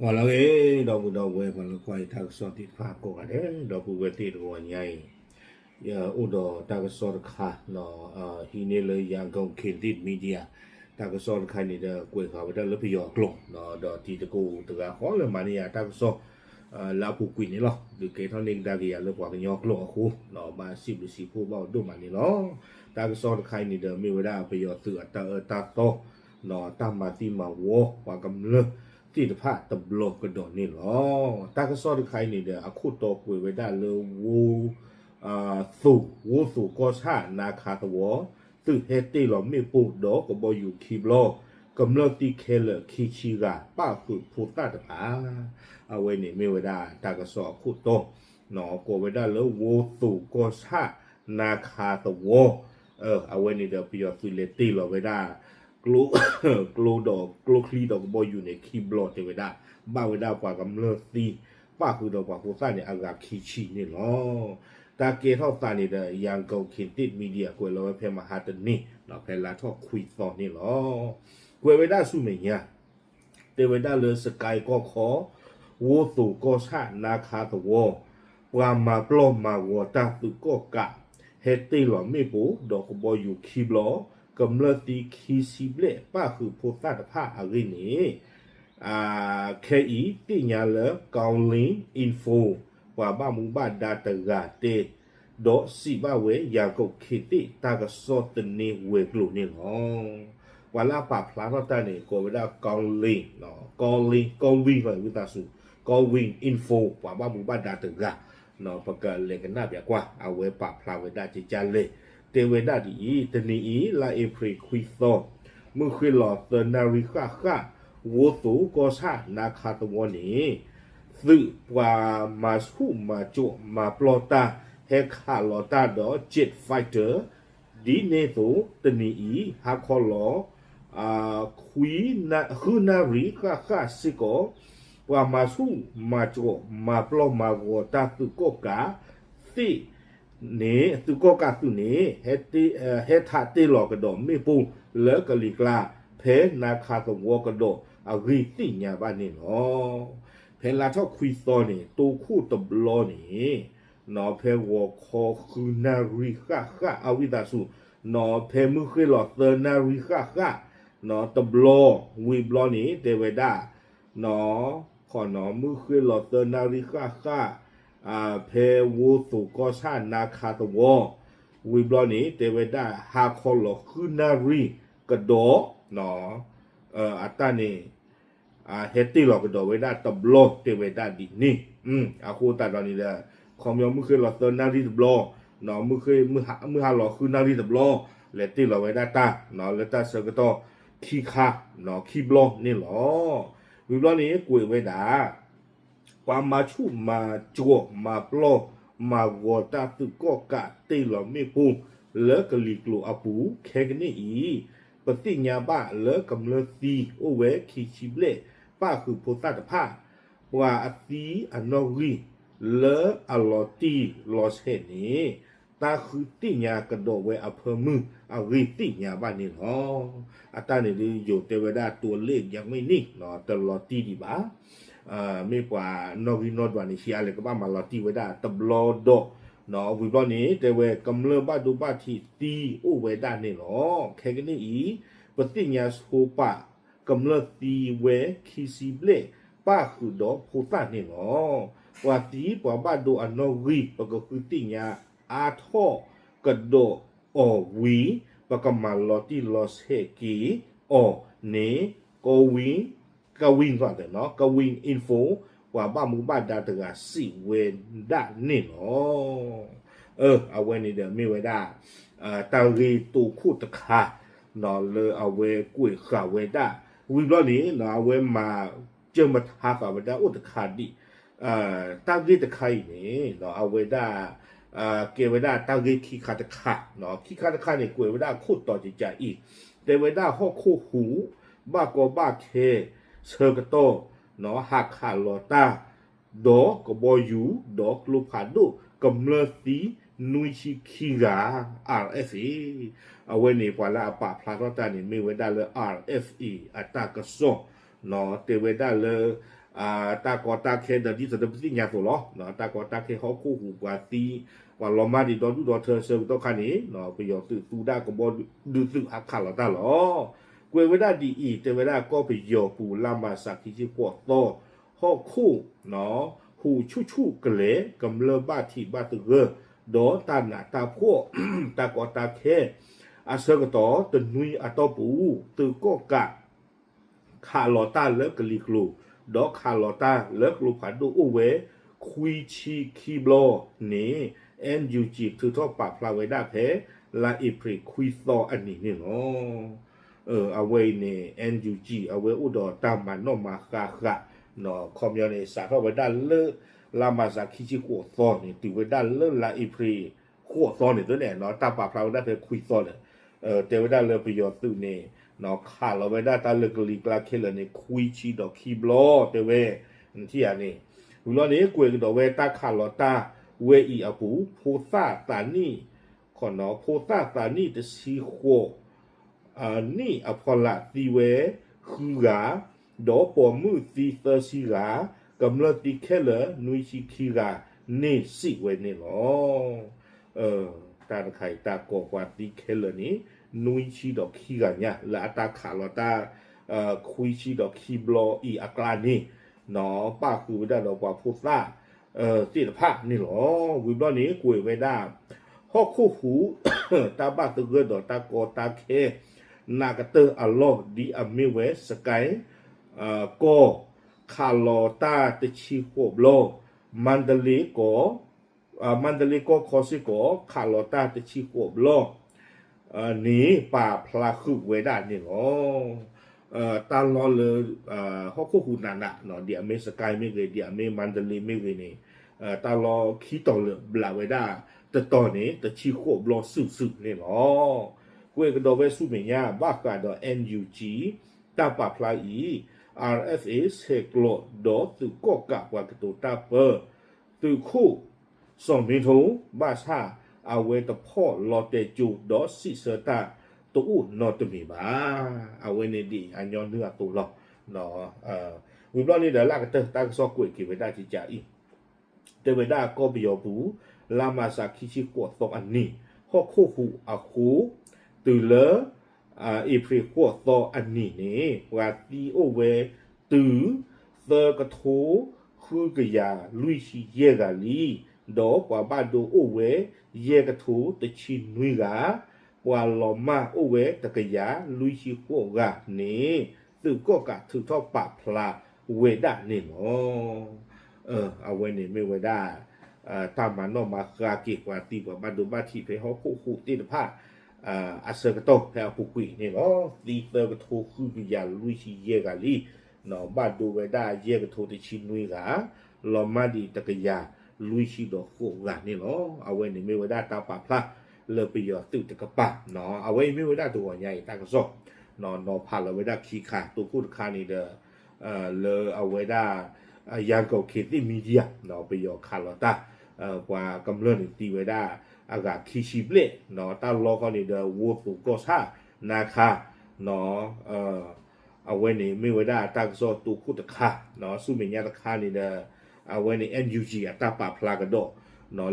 ပှၤလၢအဂ့ၤ ဒီပုၢ်ဒီဝဲၢ် ပှၤလၢကွၢ်ယတၢ်ကစီၣ်သ့ၣ်တဖၣ်ကိးဂၤဒဲး ဒီပုၢ်ဝဲၢ်သ့ၣ်တဂီၤညါအံၤ အိၣ်ဒီးတၢ်ကစီၣ်တခါ ဟံးန့ၢ်လၢ Yangon Kandid Media တၢ်ကစီၣ်တခါန့ၣ်ဒီး ကွဲးဃာ်ဝဲဒၣ်လၢပယီၤအကျိာ် ဒီးတံၤသကိးတဂၤဃီလၢမၤန့ၢ်ယၤတၢ်ကစီၣ် လၢအပူၤကွံာ်န့ၣ်လီၤ. ဒုးကဲထီၣ်န့ၢ်ကဒါက့ၤယၤလၢပှၤကညီကျိာ်အဃိ ဘၣ်စံးဘျုးစံးဖှိၣ်ဘၣ်အီၤဒိၣ်မးန့ၣ်လီၤ. တၢ်ကစီၣ်တခါအံၤန့ၣ်ဒီး မ့ၢ်ဝဲဒၣ်ပယီၤသုးအတၢ်အၢတၢ်သီ တၢ်မၤသံမၤဝီပှၤကမျၢၢ်သ့ၣ်တဖၣ်တဘျီကဒီးန့ၣ်လီၤ. တၢ်ကစီၣ်တခါအံၤန့ၣ်ဒီး အခိၣ်တီကွဲးဝဲဒၣ်လၢဝိ သိၣ် ဝိသိၣ်ကီၢ်ဆၣ် နါခးသဝီ သုးဟဲတ့ၢ်လီၤမ့ၣ်ပိၢ်ဒီးကဘီယူၤခံဘျီ ကမျၢၢ်သံခဲလၢာ်ခံဆံဂၤ ပၣ်ဃုာ်ဖိသၣ်တဖၣ် အဝဲန့ၣ်မ့ၢ်ဝဲဒၣ်တၢ်ကစီၣ်အခိၣ်တီ ကိးဝဲဒၣ်လၢဝိသိၣ်ကီၢ်ဆၣ် နါခးသဝီ အဝဲန့ၣ်ဒီးပယီၤသုးလဲၤတ့ၢ်လီၤဝဲဒၣ် ကျိ ကျိဒီးကျိချံဒီးကဘီယူၤန့ၣ် ခံဘျီတဲဝဲဒၣ် ဘၣ်ဝဲဒၣ်ပှၤကမျၢၢ်သံ ပၣ်ဃုာ်ဒီးပှၤဖိသၣ်န့ၣ် အဂၤခံဆံန့ၣ်လီၤ. တၢ်ကဲထီၣ်သးန့ၣ်ဒီး Yangon Kandid Media ကွဲးလီၤဝဲဖဲမဟါတနံၤ ဖဲလါထီၣ်ခွံသီန့ၣ်လီၤ. ကွဲးဝဲဒၣ်ဆူမဲာ်ညါ တဲဝဲဒၣ်လၢစကဲကီၢ်ခီ ဝိသိၣ်ကီၢ်ဆၣ် နါခးသဝီ ပှၤမၤပျီၢ်မၤဂီၤတၢ်သုးကီၣ်ကး ဟဲတ့ၢ်လီၤမ့ၣ်ပိၢ်ဒီးကဘီယူၤခံဘျီ ကမျၢၢ်သံခံဆံဘျဲၣ် ပၣ်ဃုာ်ဖိသၣ်တဖၣ်အဂ့ၢ်န့ၣ် ခဲအံၤသ့ၣ်ညါလၢ Kowloon Info ပှၤဘၣ်မူဘၣ်ဒါတဂၤတဲ ဒီးစံးဘၣ်ဝဲ Yangon Kandid တၢ်ကစီၣ်သန့ဝဲၤကျိၤန့ၣ်လီၤ. ပှၤလၢအပာ်ဖျါထီၣ်တၢ်န့ၣ် ကိးဝဲဒၣ် Kowloon, Kowloon, Kowloon လီၤ ဝံသးစူၤ Kowloon Info ပှၤဘၣ်မူဘၣ်ဒါတဂၤ ပကလဲၤကနၣ်ပၠးကွၢ် အဝဲပာ်ဖျါဝဲဒၣ်ကကၢ်လဲၣ် တဲဝဲဒၣ်ဒ်အံၤ တနံၤအံၤ လါအ့ဖြ့ၣ်ခွံသီ မုၢ်ဃ့ၢ်လီၤသၢနၣ်ရံၣ်ဃၣ်ဃၣ် ဝိသိၣ်ကီၢ်ဆၣ် နါခးသဝီန့ၣ် သုးပှၤမၤဆူၣ်မၤစိးမၤပျီၢ်တၢ် ဟဲခးလီၤတၢ်ဒီး jet fighter ဒ်န့ၣ်အသိး တနံၤအံၤ ဟါခီလီၤ ဃုနၣ်ရံၣ်ဃၣ်ဃၣ်စ့ၢ်ကီး ပှၤမၤဆူၣ်မၤစိးမၤပျီၢ်မၤဂီၤတၢ်သုးကီၣ်ကးသ့ၣ်န့ၣ် သုးကီၣ်ကးသုးန့ၣ် ဟဲထးတ့ၢ်လီၤကဒီးမ့ၣ်ပိၢ်လၢကလံၤကျါ ဖဲနါခးသဝီကဒီးအဂ့ၢ်သ့ၣ်ညါဘၣ်န့ၣ်လီၤ. ဖဲလါထီၣ်ခွံသီန့ၣ် တိခိၣ်တဘျီန့ၣ် နီၢ်ဖဲဂီၤခီဃုနၣ်ရံၣ်ဃၣ်ဃၣ် အဝံသးစူၤ နီၢ်ဖဲမုၢ်ဃ့ၢ်လီၤသၢနၣ်ရံၣ်ဃၣ်ဃၣ် နီၢ်တဘျီ ဝံၤဘျီန့ၣ် တဲဝဲဒၣ် နီၢ် ခီနီၢ် မုၢ်ဃ့ၢ်လီၤသၢနၣ်ရံၣ်ဃၣ်ဃၣ် ဖဲဝိသိၣ်ကီၢ်ဆၣ်နါခးသဝီ ဝံၤဘျီန့ၣ် တဲဝဲဒၣ်ဟါခီလီၤဃုနၣ်ရံၣ်ကဒီး နီၢ် အတၢ်န့ၣ် ဟဲတ့ၢ်လီၤကဒီးဝဲဒၣ်တဘျီတဲဝဲဒၣ်ဒ်န့ၣ် အဃိသတးဒီးန့ၣ်ဒီး ခီပညီမုၢ်ဃ့ၢ်လီၤသၢနၣ်ရံၣ်တဘျီ နီၢ် မုၢ်ဃ့ၢ် မုၢ်ဟါလီၤဃုနၣ်ရံၣ်တဘျီ လဲၤတ့ၢ်လီၤဝဲဒၣ်တၢ် နီၢ် လၢတၢ်ဆၢကတီၢ်ခံခါ နီၢ် ခံဘျီန့ၣ်လီၤ. ဝံၤဘျီန့ၣ် ကွဲးဝဲဒၣ် ပှၤမၤဆူၣ်မၤစိးမၤပျီၢ်မၤဂီၤတၢ်သုးကီၣ်ကးတ့ၢ်လီၤမ့ၣ်ပိၢ်လၢကလံၤကျိၤအပူၤ ခဲကနံၣ်အံၤ ပသ့ၣ်ညါဘၣ်လၢကမျၢၢ်သံအိၣ်ဝဲခံဆံဘျဲၣ် ပၣ်ဃုာ်ဖိသၣ်တဖၣ် ပှၤအသံအနီၣ်ဂံၢ်လၢအလီၤတံၢ်လီၤဆဲးန့ၣ် တၢ်ဃုသ့ၣ်ညါကဒီးဝဲအဖၢမုၢ်အဂ့ၢ်သ့ၣ်ညါဘၣ်န့ၣ်လီၤ. အတၢ်န့ၣ်ဒုးယိၤတဲဝဲဒၣ် ตัวเลขยังไม่นิ่ง နီၢ် တလီၤတံၢ်ဒံးဘၣ် မ့ၢ်ပှၤနီၣ်ဂံၢ်နီၣ်ဒွးန့ၣ် ဟံးအါလဲၣ်ကဘၣ်မၤလီၤတံၢ်ဝဲဒၣ်တဘျီဒီး နီၢ် ဝံၤဘျီန့ၣ် တဲဝဲကမျၢၢ်ဘၣ်ဒိဘၣ်ထံးသံအိၣ်ဝဲဒၣ်န့ၣ်လီၤ. ခဲကနံၣ်အံၤ ပသ့ၣ်ညါဆိပာ်ကမျၢၢ်သံဝဲခံဆံဘျဲၣ် ပၣ်ဃုာ်ဒီးဖိသၣ်န့ၣ်လီၤ. ပှၤသံပှၤဘၣ်ဒိအနီၣ်ဂံၢ် ပကဃုသ့ၣ်ညါအါထီၣ်ကဒီးအီၤဝံၤ ပကမၤလီၤတံၢ်လီၤဆဲးက့ၤအီၤန့ၣ် ကဝံ ကဝံ ကဝံ Info ပှၤဘၣ်မူဘၣ်ဒါတဂၤစံးဝဲဒၣ်န့ၣ်လီၤ. အဝဲန့ၣ်ဒီးမ့ၢ်ဝဲဒၣ် တၢ်ဂ့ၢ်တိခိၣ်တခါ နီၢ် လၢအဝဲကွဲးဃာ်ဝဲဒၣ် ဝံၤဘျီန့ၣ် နီၢ် အဝဲမၤစၢၤမတၤဃာ်ဝဲဒၣ်အိၣ်တခါဒံး တၢ်ဂ့ၢ်တခါအံၤန့ၣ် နီၢ် အဝဲဒၣ် ကဲဝဲဒၣ်တၢ်ဂ့ၢ်ခံခါတခါ နီၢ် ခံခါတခါန့ၣ် ကွဲးဝဲဒၣ်အခိၣ်တီတကးအံၤ တဲဝဲဒၣ်ဟီၣ်ခိၣ်ဟူး ဘၣ်ကီဘၣ်ခဲ ဆၢကတီၢ် နီၢ် ဟးခးလီၤတၢ် ဒီးကဘီယူၤ ဒီးကျိဖးဒိၣ် ကမျၢၢ်သံ နွံဆံခံဂၤ RFA အဝဲန့ၣ် ပှၤလၢအပာ်ဖျါထီၣ်တၢ်န့ၣ် မ့ၢ်ဝဲဒၣ်လၢ RFA အတၢ်ကစီၣ် နီၢ် တဲဝဲဒၣ်လၢ တၢ်ကီတၢ်ခဲဒီးဒ်သိးဒီးပသ့ၣ်ညါအသိးလီၤ. တၢ်ကီတၢ်ခဲဟီၣ်ခိၣ်ဟူးပှၤသံ ပှၤလီၤမၢ်ဒံးဒီဒူၣ်ဒီထၢအဆၢကတီၢ်ခါန့ၣ် ပယီၤသုးသူဒၣ်ကဘီဒုးသုးဟးခးလီၤတၢ်လီၤ. ကွဲးဝဲဒၣ်ဒ်အံၤ တဲဝဲဒၣ်ကီၢ်ပယီၤပူၤ လါမၤစးခံဆံဃိးသီ ဟီၣ်ခိၣ် ဟူးဆူၣ်ဆူၣ်ကလဲာ် ကမျၢၢ်ဘၣ်ထံးဘၣ်သဂၢၢ် ဒီးတၢ်နးတၢ်ဖှီၣ် တၢ်ကီတၢ်ခဲ အဆၢကတီၢ်တနွံအတီၢ်ပူၤ သုးကီၣ်ကး ခးလီၤတၢ်လၢကလံၤကျိၤ ဒီးခးလီၤတၢ်လၢကျိဖးဒိၣ်အိၣ်ဝဲ ခွံဆံခံဘျီန့ၣ် NUG ထုးထီၣ်ပာ်ဖျါဝဲဒၣ်ဖဲ လါအ့ဖြ့ၣ်ခွံသီအနံၤန့ၣ်လီၤ. အဝဲအံၤန့ၣ် NUG အဝဲအိၣ်ဒီးတၢ်မၤနီၣ်မၤဃါဃာ် ခီပညီန့ၣ် စးထီၣ်ဝဲဒၣ်လၢ လါမၤစးခံဆံဃိးသီန့ၣ် တုၤဝဲဒၣ်လၢလါအ့ဖြ့ၣ်ဃိးသီန့ၣ် သန့ၣ် တၢ်ပာ်ဖျါဝဲဒၣ်ဖဲခွံသီန့ၣ် တဲဝဲဒၣ်လၢပယီၤသုးန့ၣ် ခးလီၤဝဲဒၣ်တၢ်လၢကလံၤကျါခဲလၢာ်န့ၣ် ခွံဆံဒီးခံဘျီ တဲဝဲ ထံၣ်ဧါန့ၣ် ဝံၤလီၤန့ၣ် ကွဲးကဒီးဝဲတၢ်ခးလီၤတၢ်ဝဲအံၤအပူၤ ဖိသၣ်သးနံၣ် ဖိသၣ်သးနံၣ်တဆံဃိး နံၣ်အဖီလာ်သံဝဲ ဃုဂၤ, ဒီးပိာ်မုၣ်သံသၢဆံဂၤ, ကမျၢၢ်သံခဲလၢာ် နွံဆံခံဂၤန့ၣ်စံးဝဲန့ၣ်လီၤ. တၢ်တခါအံၤ တၢ်ကိးပှၤသံခဲလၢာ်န့ၣ် နွံဆံဒီးခံဂၤညါ လၢအတၢ်ခးလီၤတၢ် ခွံဆံဒီးခံဘျီအံၤအကျါန့ၣ် ပၣ်ဃုာ်ဝဲဒၣ်ဒီးပှၤဖိသၣ် သ့ၣ်တဖၣ်န့ၣ်လီၤ. ဝံၤဘျီန့ၣ် ကွဲးဝဲဒၣ် ဟီၣ်ခိၣ်ဟူး တၢ်ဘၣ်သဂၢၢ်ဒီးတၢ်ကီတၢ်ခဲ နးကတၢၢ်အလီၢ် ဒ်အမ့ၢ်ဝဲ စကဲ ကီၢ် ခးလီၤတၢ်တဆံဃိးဘျီ, မါဒလ့ကီၢ် မါဒလ့ကီၢ်ခီစ့ၢ်ကီး ခးလီၤတၢ်တဆံဃိးဘျီ န့ၣ် ပာ်ဖျါဃုာ်ဝဲဒၣ်န့ၣ်လီၤ. တၢ်လီၢ်လၢ ဟီၣ်ခိၣ်ဟူးနးနး ဒ်အမ့ၢ်စကဲမ့ၢ်ဂ့ၤ ဒ်အမ့ၢ်မါဒလ့မ့ၢ်ဂ့ၤန့ၣ် တၢ်လီၢ်ခံတီၤလၢာ်ဘျးဝဲဒၣ် တတီၤန့ၣ် တဆံဃိးဘျီစုာ်စုာ်န့ၣ်လီၤ. ကွဲးကဒီးဝဲဆူမဲာ်ညါ ဘၣ်ဃးဒီး NUG တၢ်ပာ်ဖျါအံၤ RFA ဆဲးကျိးဒီးသုးကီၣ်ကးပှၤကတိၤတၢ်ပၢ သုးခိၣ် စီၤမ့ထိ ဘၣ်ဆၣ် အဝဲတဖီၣ်လီၤတဲာ်ကၠိ ဒီးစံးဆၢတၢ်တအိၣ်နီတမံၤဘၣ်. အဝဲန့ၣ်ဒ်အညီနုၢ်အသိးလီၤ. ဝံၤဘျီန့ၣ်ဒီး လၢကတၢၢ်တၢ်ကစီၣ်ကွဲးက့ၤဝဲဒၣ်ကကးအံၤ တဲဝဲဒၣ်ကီၢ်ပယီၤပူၤ လါမၤစးခံဆံဃိးသီအနံၤ ဟီၣ်ခိၣ်ဟူးအဃိ တုၤလၢ အ့ဖြ့ၣ်ဃိးသီအနံၤန့ၣ် ပှၤသံအိၣ်ဝဲတုၤ သၢကထိ ဃုကယၤလွံၢ်ဆံယဲၢ်ဂၤလံ, ဒီးပှၤဘၣ်ဒိအိၣ်ဝဲ ယဲၢ်ကထိတဆံနွံဂၤ, ပှၤလီၤမၢ်အိၣ်ဝဲတကယၤလွံၢ်ဆံဃိးဂၤန့ၣ် သုးကီၣ်ကးထုးထီၣ်ပာ်ဖျါဝဲဒၣ်န့ၣ်လီၤ. အဝဲန့ၣ်မ့ၢ်ဝဲဒၣ် တၢ်မၤနီၣ်မၤဃါက့ၤပှၤသံပှၤဘၣ်ဒိဘၣ်ထံးဖဲဟီၣ်ခိၣ်ဟူးသ့ၣ်တဖၣ် အဆၢကတီၢ်ဖဲအပူၤကွံာ်န့ၣ်လီၤ. သံသၢကထိဃုကယၤလွံၢ်ဆံယဲၢ်ဂၤလံ, ဘၣ်ဒိဝဲဒၣ်ယဲၢ်ကထိတဆံနွံဂၤ, လီၤမၢ်ဒံးတကယၤလွံၢ်ဆံဒီးဃိးဂၤန့ၣ်လီၤ. အဝဲန့ၣ်မ့ၢ်ဝဲဒၣ်တၢ်ပာ်ဖျါလၢပယီၤသုးတကပၤ, အဝဲအံၤမ့ၢ်ဝဲဒၣ်တဂီၤညါအံၤတၢ်ကစီၣ်, နီၤဖးလီၤဝဲဒၣ်ခံခါ တိခိၣ်တခါန့ၣ်ဒီး လၢအဝဲဒၣ် ယၤကိာ်ခ့သ့ၣ် media ပယီၤခးလီၤတၢ် ပှၤကမျၢၢ်န့ၣ်သံဝဲဒၣ် အဂၤခံဆံဘျဲၣ်, တၢ်လီၢ်ခီန့ၣ်ဒီး ဝိသိကီၢ်ဆၣ်နါခါ အဝဲန့ၣ်မ့ၢ်ဝဲဒၣ်တၢ်ကစီၣ်တိခိၣ်တခါ, ဆူမဲာ်ညါတခါန့ၣ်ဒီး အဝဲန့ၣ် NUG အတၢ်ပာ်ဖျါကဒီး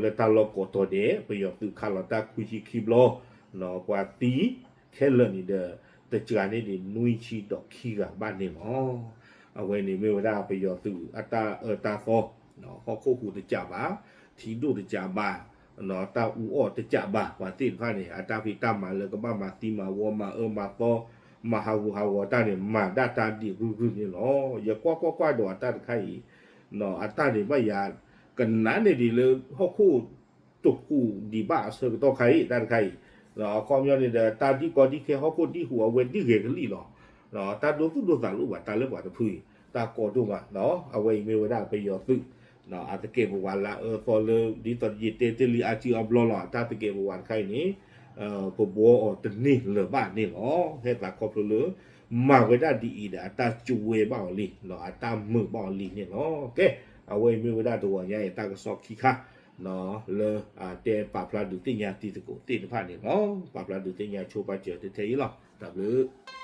လၢတၢ်လီၢ်ကိးတီၤဒဲး ပယီၤသုးခးလီၤတၢ်ခွံဆံခံဘျီ, ပှၤသံခဲလၢာ်န့ၣ်ဒီး တစှၤန့ၢ်ဒံးနွံဆံဒီးခံဂၤဘၣ်န့ၣ်လီၤ. အဝဲန့ၣ်မ့ၢ်ဝဲဒၣ်ပယီၤသုးအတၢ်အၢတၢ်သီ, ဟီၣ်ခိၣ်ဟူးတစးဘၣ်, ထံဒိၣ်တစးဘၣ်, တၢ်အူအီၣ်တစးဘၣ်, ပှၤသ့ၣ်တဖၣ်န့ၣ် အတၢ်ဖံးတၢ်မၤလၢကဘၣ်မၤသံမၤဝီမၤအၢမၤသီ, မၤဟးဂူာ်ဟးဂီၤတၢ်န့ၣ် မၤဒၣ်တၢ်ဒံးရုၢ်ရုၢ်န့ၣ်လီၤ. ယကွၢ်ကွၢ်ကွၢ်ဒီးအတၢ်တခါအံၤ, အတၢ်န့ၣ်ဘၣ်ယၤ ကနးန့ၢ်ဒံးလၢဟီၣ်ခိၣ် တဟူးဒံးဘၣ်အဆၢကတီၢ်ခါအံၤ တၢ်တခါအံၤ, အခီပညီန့ၣ်ဒီး တၢ်ဒံးကီဒံးခဲဟီၣ်ခိၣ်ဒံးဟူးအဝဲဒံးဂဲၤကလံၣ်လီၤ. တၢ်ဒိသူၣ်ဒိသးလိၣ်ဘၣ် တၢ်လၢပှၤတဖုအံၤ တၢ်ကီဒိၣ်မး, အဝဲအံၤမ့ၢ်ဝဲဒၣ်ပယီၤသုး အသကဲးပဝးလၢအအၢသီလၢ ဒ်သိးယတဲတ့ၢ်လံအါစုအါဘျီလီၤ. တၢ်သကဲးပဝးတခါအံၤန့ၣ် ပဘှီအီၤတန့ၢ်လၢၤဘၣ်န့ၣ်လီၤ. ဟဲသးခီဖျိလၢ မၤဝဲဒၣ်ဒ်အံၤဒီး အတၢ်စူဝဲဘၣ်အီၤလံ, အတၢ်မုာ်ဘၣ်အီၤလံန့ၣ်လီၤ. ကဲ, အဝဲအံၤမ့ၢ်ဝဲဒၣ်တဂီၤညါအံၤ တၢ်ကစီၣ်ခံခါ လၢအတဲပာ်ဖျါဒုးသ့ၣ်ညါတံၤသကိးသ့ၣ်တဖၣ်န့ၣ်လီၤ. ပာ်ဖျါဒုးသ့ၣ်ညါဆိပာ်စၢၤတထဲအံၤလီၤ. တၢ်ဘျုး